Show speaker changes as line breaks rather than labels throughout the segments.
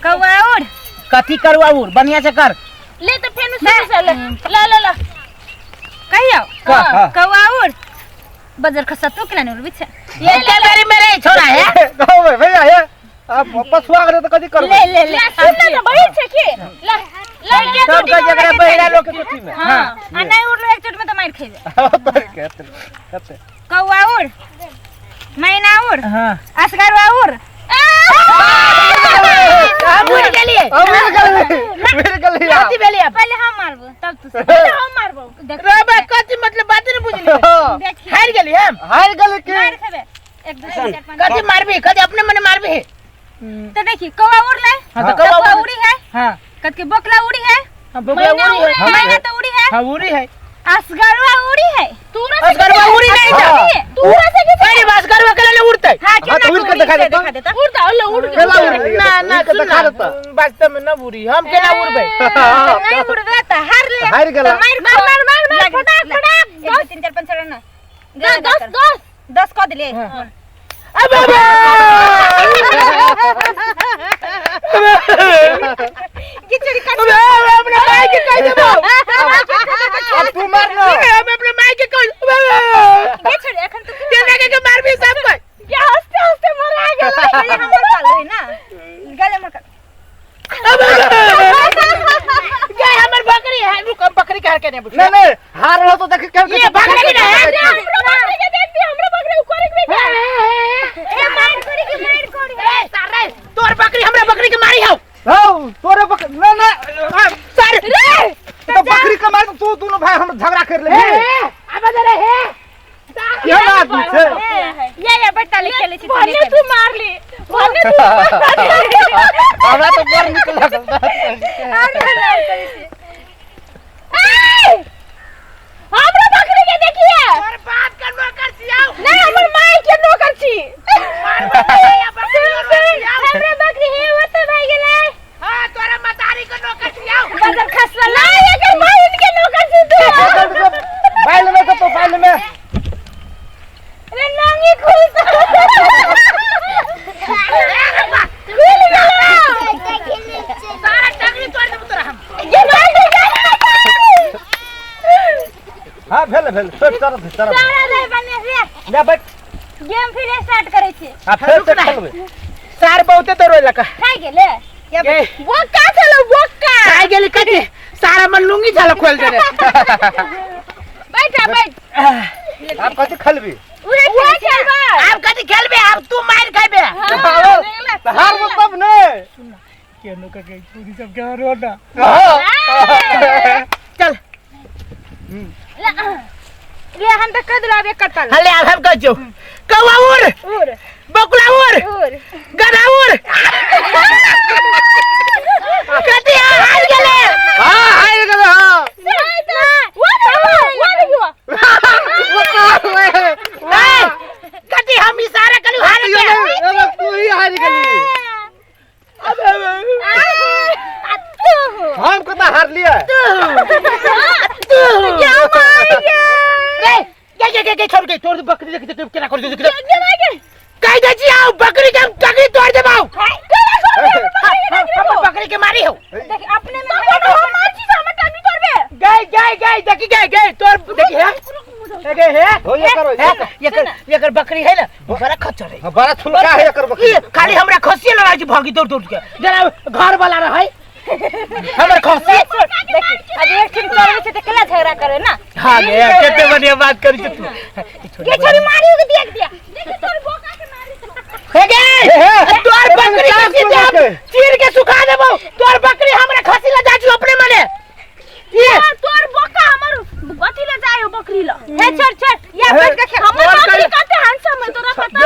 कौआ उड़।
कथी करू उड़, बढ़िया से कर।
ले तो फेन शुरू से ले ला ला ला।
कहियो
हाँ।
कौआ उड़, बजर खसा तू केना नहीं उड़बी छै?
ये के मेरी मेरे छोरा है।
कहू भाई भैया हे अब पछुआ गेलै तऽ कथी करबै?
ले ले ले।
ला सुन ना, बहिन छै की? ला ला के
सब
चोटी
के जकरा
में
बहिरा लोग के चोटी में।
हां, आ नहीं उड़लो एक चोट में तो मार खेबे।
तोरी के हेतै, हेतै।
कौआ उड़, मैना उड़,
हां,
असगरवा उड़।
हम उड़ गेलिए।
अब मिल गेलै, मिल गेलै आब।
कथी भेलिए?
पहले हम मारबो तब तू।
पहिले हम मारबो।
देख
रे बा, कथी मतलब बात नहीं बुझलिए।
हाँ,
देखी
हार गेली हम।
हारि गेलै की?
मार खेबे। 1 2 3 4 5।
कथी मारबी? कथी अपने मने मारबी?
तो देखी कौआ उड़ले।
हां तो
कौआ
कौआ
उड़ी है।
हां।
कत के बोकला उड़ी है।
हां, बोकला
मैना
उड़ी है।
उड़ी।
मैना तो उड़ी है।
हां उड़ी है।
असगरवा उड़ी है।
तूरा
असगरवा उड़ी नहीं
हाँ।
जा।
तूरा से की?
अरे असगरवा के ले उड़तै।
हां,
हाँ,
केना
तो उड़ के
उड़ी
देखा
से
देता।
देखा देता।
उड़ता ले उड़ के।
केला उड़
ना ना,
उड़ के
सुन
देखा
ना,
देता।
वास्तव में न उड़ी, हम केना उड़बै?
तो नहीं उड़बे तो हार ले।
हारि गेला।
तो मार
मार मार मार मार, फटाक फटाक।
1 2 3 4 5 6 9
10 10 10
10 क दिले।
अबे अबे
गिचड़ी काट।
अबे, अबे, अपने माई के कह देबो।
अब तू मार ना।
हम अपने माई के कह अबे
गिचड़ी एखन तू
केना के मारबी सब कोई?
ये हंसते हंसते मरा गेल।
पहले हमर काल है ना, गले हमर काल।
अबे गए हमर बकरी है, रुक, हम बकरी के हार के नहीं बुझ।
नहीं नहीं, हार रहो तो देख के
ये बकरी नहीं है।
हमरो बकरी के देख दी, हमरो बकरी उ करे के बेटा।
ए मार करी के मार करी।
ए सारे तोर बकरी हमरा बकरी के मारी हौ।
हौ तोरे बकरी नहीं नहीं
सारे
रे
तो बकरी के मार, तू दोनों भाई हम झगड़ा कर ले।
हे अब रे हे
केहन आदमी छै?
या या बट्टा ले खेले छी।
भने तू मार ली, भने तू मार ली।
हमरा तऽ बड़ नीक लागल।
ए! हमरो बकरी के देखिए।
तोर बाप के नौकर छी आओ।
नहीं, हमर माई के नौकर छी।
हमरा बकरी हे वो तो भाई गेलै।
हां, तोरा मतारी के नौकर छी आओ।
बजर खसला।
नहीं, एकर बहिन के नौकर छी तू।
बाइल में तो बाइल में
रे नंगी खुल खुल गेलै।
सारा टंगरी तोड़ देबो तोरा हम।
ये मार दे, ये।
हां भेल भेल, छोड़ चल चल।
सारा रे बने रे।
ले बैठ।
गेम फिर स्टार्ट करै छी।
आ फेर से खेलबै।
सार बहुते तो रोय लका।
खाइ गेलै। या
ए
बोका छलो बोका।
खाइ गेली कथी? सारा मन लुंगी झाला खोल दे रे।
बैठ बैठ।
आब कथी खेलबी?
उहे
उहे
खेलै छी।
खेलबै।
आब कथी खेलबे? आब तू मार खेबे।
तऽ हारबो तब ने।
केनो के के छोरी सब के रोना।
हाँ।
चल।
रे हम तऽ कह देलौ, आब एक करता।
हले आब हम कह जो कौआ उड़,
उड़,
बकुला उड़,
उड़,
गधा उड़। कथी हार गेले?
हाँ हारि गेलै। हाँ
ए, कथी हम इशारा कलू हार के?
अरे तू ही हारि गेली। हम कतऽ हारलियै?
रे गे गे गे, छोड़ के तोड़ बकरी, देख देख केना कर दे, देख कह दे छी आओ बकरी के हम टंगरी तोड़ देबौ। हम बकरी के मारी हो।
देख अपने में
गई गई गई, देखी गई गई तोर देखी है गई है।
हो ये करो, ये करो।
एकर एकर बकरी है ना, बड़ा खच्चर है।
हाँ, बड़ा थुलका है एकर बकरी।
ई खाली हमरा खसिए लड़ाई छी, भागी दौड़ दौड़ के जरा घर वाला रहै हमर खसी।
देखी अब एक ठिन करबै छै तऽ केना झगड़ा करे ना?
हां गे, कते बढ़िया बात करी छी तू।
के छोरी मारियो के देख दिया।
हे गे,
हे,
तोर बकरी
चार
खसी
सुन
दे
के।
चीर के सुखा देबौ। तोर बकरी हमरा खसी ला जाइ छी अपने मने। ये
तोर बोका हमर अथी ले जायो बकरी ल।
हे छोड़ छोड़, या बैठ के खेल।
हमर बकरी कते हैंडसम है तोरा पता?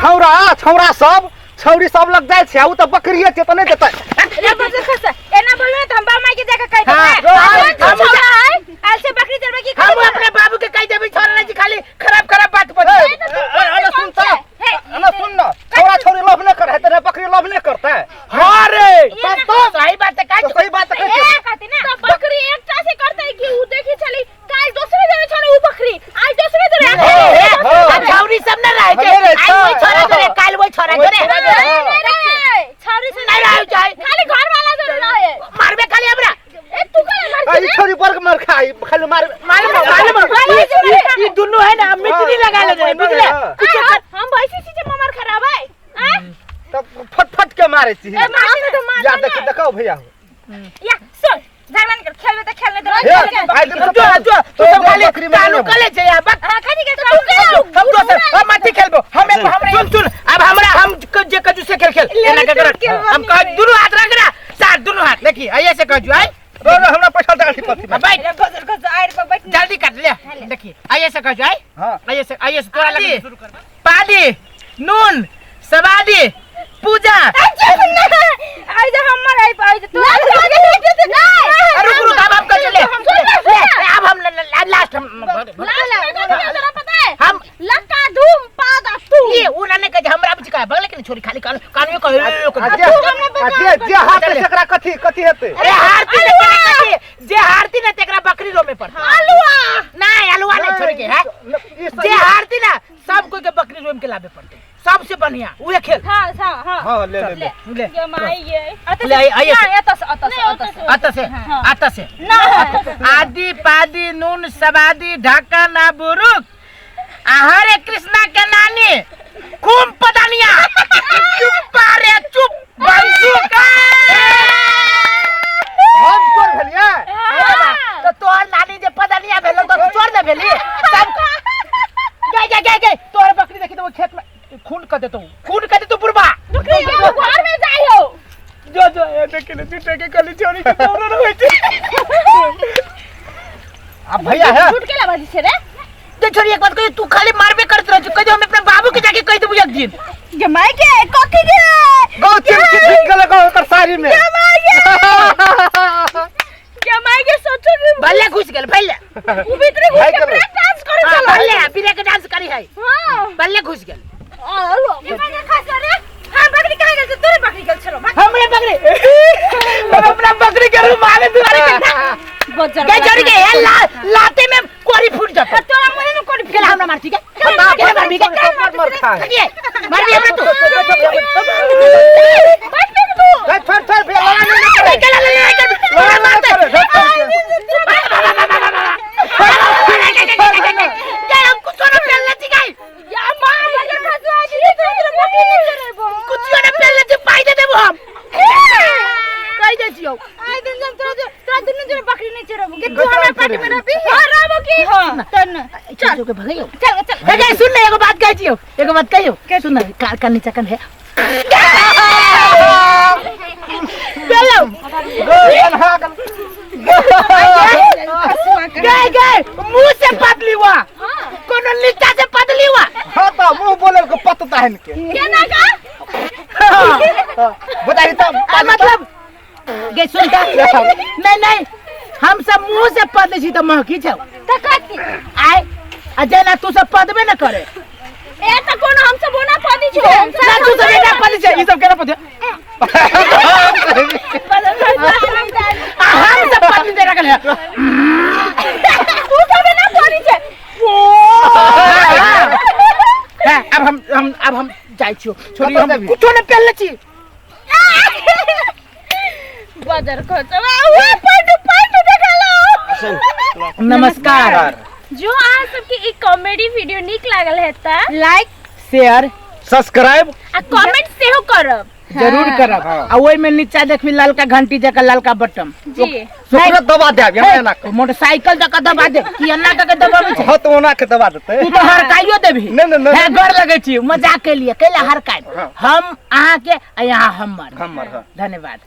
छौरा छौरा सब छौरी सब लग जाइ छै, आ उ तऽ बकरिये छै तऽ नहि देतै।
रे बजर खसा एना बोलबै तऽ हम बाप माई के जाके कहि
हाँ,
देबै।
हम
आल से बकरी चरबै की?
हम अपने बाबू के कहि देबै, छोरा नहीं छी, खाली खराब खराब बात बजै।
अरे सुन तऽ, अरे सुन न, छौरा छौरी लोभ नहि करै तऽ बकरी लोभ नहि करतै।
हां रे,
तब तब
सही बात है काज।
तऽ सही बात कहै
ए
छै।
कहती ना
तो बकरी एकटा से करतै कि उ देखी छली काल दोसरे जरे छले उ बकरी, आज दोसरे जरे।
आ छौरी सब न रहै छै।
नहि रहै
आइ ओहि
छै।
छोरा जोरे, काल्हि ओहि छोरा
ओहि
जोरे।
छोरा जोरे।
छौरी से
नहि रहै छै।
खाली
खाई खाली मार
मालूम मालूम ई दुनु है ना मिटनी लगा ले जाए बुझले।
हम वैसे चीज मार खराब है आ
तब फट फट के मारे छी
ए मार तो मार
या देख देखो भैया
या सुन झगड़ा नहीं कर खेलबे त खेलने दे
जो जो तू सब खाली कानू कले छे या बक
हां खाली के
हम दोसर हम मत खेलबो हम हमरा सुन सुन अब हमरा हम जे कजू से खेल खेल एना के कर हम कह दुनु हाथ रख ना साथ दुनु हाथ देखी आइए से कजू आई
रो रो हमरा पैसा डाल पति
बैठ
गजर गजर आइर पर बैठ
जल्दी कर ले देखी आइए से कजू आई
हां
आइए से तोरा लगे शुरू कर पादी नून सवादी पूजा
आई जा हमर आई आई तू
रुक रुक अब हम कर ले अब हम लास्ट हम
तोरा पता है
हम
लक्का धूम पादा तू
ये उन्होंने कहे हमरा बुझ का बगल के छोरी खाली कान कान में कहे
जे जे हाथ से एकरा कथी कथी हेतै।
अरे हारती ने तेरा कथी जे हारती ने तेकरा बकरी रोमे पर
आलुआ
नहीं आलुआ नहीं छोड़ के है जे हारती ना सब कोई के बकरी रोम के लावे पड़ते सबसे बढ़िया उहे खेल।
हां हां हां
हां ले ले
ले
ये माई ये
ले आइए
अतस अतस अतस
अतस से अतस से
ना
आदि पादी नून सवादी ढाका ना बुरुक हरे कृष्णा के नानी खूब पदानिया चुप रे चुप बंदूक
हम तोर भेलिए
तो तोहर नानी जे पदानिया भेलो तो तोर ने भेली सब गए गए गए गए तोहर बकरी देखी तो खेत में खून कर देतो खून कर देतो बुढ़बा
घर में जाई हो
जो जो ए देखे ने झूठे के कली छोरी के तोरा होय छै।
अब भैया है
झूठ के लाबाजी छे रे
तो छोरी एक बात कहियो तू खाली मारबे करत रह कहियो हम अपने बाबू के जाके कह देबो एक दिन
जमाई के कथी के
गौ चिमकी ठीक गेल गौ ओकर साड़ी में
जमाई के सोचो रे
भले घुस गेल भले
उ भीतरे घुस के ब्रेक डांस करे चलो
भले ब्रेक डांस करी है
हां
भले घुस गेल
आलो
ये बकरी खा रे हां बकरी कहां गेल तोरे बकरी गेल छलो
हमरे बकरी हम अपना बकरी के रुमाल दुआरे के
बजर
गई जड़ी के हे लाते में कोरी फूट जाता
तोरा मुंह में कोरी
गेल हमरा मारती के गेल मारबी के
मर खा
मारबी हमरा तू
बैठ बैठ तू
छोड़ छोड़ भैया लड़ा नहीं करे
गेल लड़ा
लड़ा नहीं करे
हम कुछ ना पेलने छी गई
या मां बजर खसवा छी तोरा बकरी नहीं चरेबो
कुछ ना पेलने छी पाई दे देबो हम कह दे छियो
आई दिन जब तोरा तोरा दुनु जरे बकरी नहीं चरेबो के तू हमरा पार्टी में रहबी
हां रहबो की
हां तन
चल के भगइयो
चल चल
ए सुन ले एगो बात कहै छियो एगो बात कहियो सुन ना कार का नीचा कन है चलो गए गए मुंह से पतली हुआ कोनो नीचा से पतली हुआ।
हां तो मुंह बोले के पतता है इनके
केना का
बताई तो
मतलब गे सुनता नहीं नहीं हम सब मुंह से पदले छी त महकी छौ
त कथी
आय आ जेना तू सब पदबे न करे
ए त कोनो हम सब ओना पदी छो हम सब
ना तू सब एना पदी छै ई सब केना पदी आ हम सब पदली दे रखल है
तू सब एना पदी छै
हां अब हम अब हम जाइ छियो छोरी हम कुछो न पेलले छी
बजर खसवा उहे पैंट पैंट देखलो।
नमस्कार।
जो अहाँ सबके ई कॉमेडी वीडियो नीक लागल है त
लाइक
शेयर
सब्सक्राइब
आ कमेंट सेहो करब
जरूर करब। आ ओहि में नीचा देखबी ललका घंटी जका ललका बटन
जी
ओकरा दबा देब एना के
मोटरसाइकिल जका दबा दे कि एना के दबाबै छै।
हां तो ओना के दबा देतै
तू तो हरकाइयो देबही।
नहीं नहीं
है गोर लगै छी मजाक के लिए कैला हरकाइ हम अहाँ के आ यहाँ हमर
हमर।
धन्यवाद।